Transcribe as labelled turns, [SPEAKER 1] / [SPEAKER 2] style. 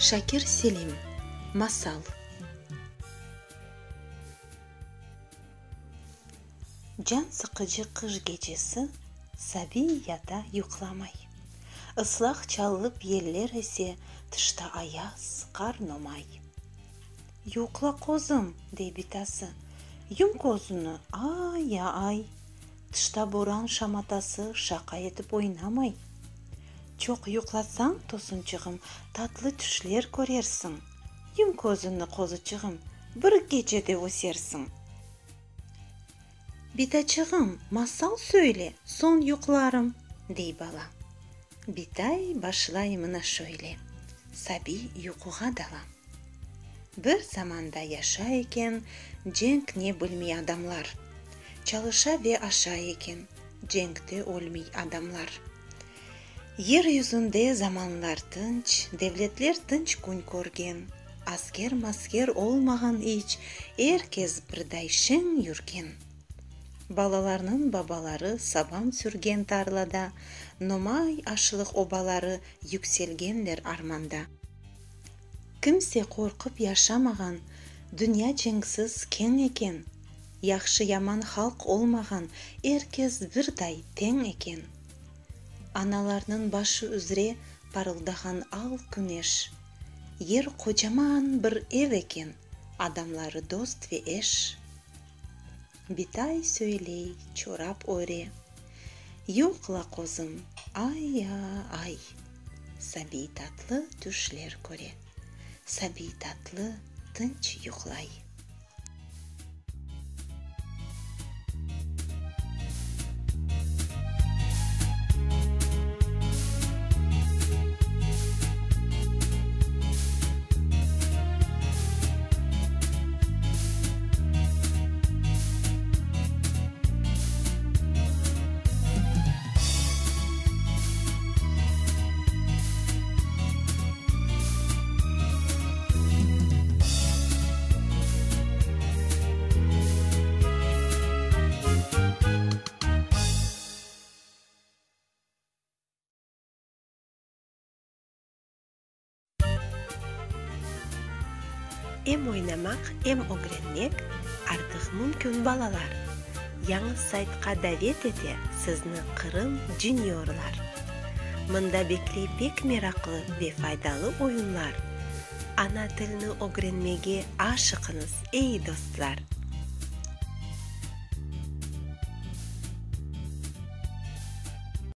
[SPEAKER 1] Şakir Selim. Masal. Can sıqıcı qış gecesi Sabiy yata yuqlamay. Islaq çalıp yeller ese, Tışta ayaz, qar nomay. Yuqla, qozum, dey bitası, Yum közüni, ay-ya-ay! Tışta boran şamatası Şaqa etip oynamay. Çoq yuqlasañ, tosunçığım, Tatlı tüşler körersiñ. Yum közüni, qozuçığım, Bir gecede ösersiñ. Bitaçığım, masal söyle, soñ yuqlarım, dey bala. Bitay başlay mına şöyle, Sabiy yuquğa dala. Bir zamanda yaşay eken cenk ne bilmey adamlar. Çalışa ve aşay eken, cenkte ölmey adamlar. Yer yüzünde zamanlar tınç, devletler tınç kün körgen, asker-masker olmağan iç, er kes birday şeñ yürgen. Balalarnıñ babaları saban sürgen tarlada, nomay aşlıq obaları yükselgenler armanda. Kimse qorqıp yaşamağan, dünya cenksiz keñ eken, yahşı-yaman halq olmağan, er kes birday teñ eken. Analarnıñ başı üzre parıldağan al küneş, yer qocaman bir ev eken, adamları dost ve eş. Bitay söyley, çorap öre, Yuqla, qozum, ay-a-ay! Sabiy tatlı tüşler köre, Sabiy tatlı, tınç yuqlay.
[SPEAKER 2] Em oynamaq, em ögrenmek artıq mümkün, balalar! Yañı saytqa davet ete sizni Qırım Juniorlar! Mında bekley pek meraqlı ve faydalı oyunlar! Ana tilni ögrenmege aşıqıñız, ey dostlar!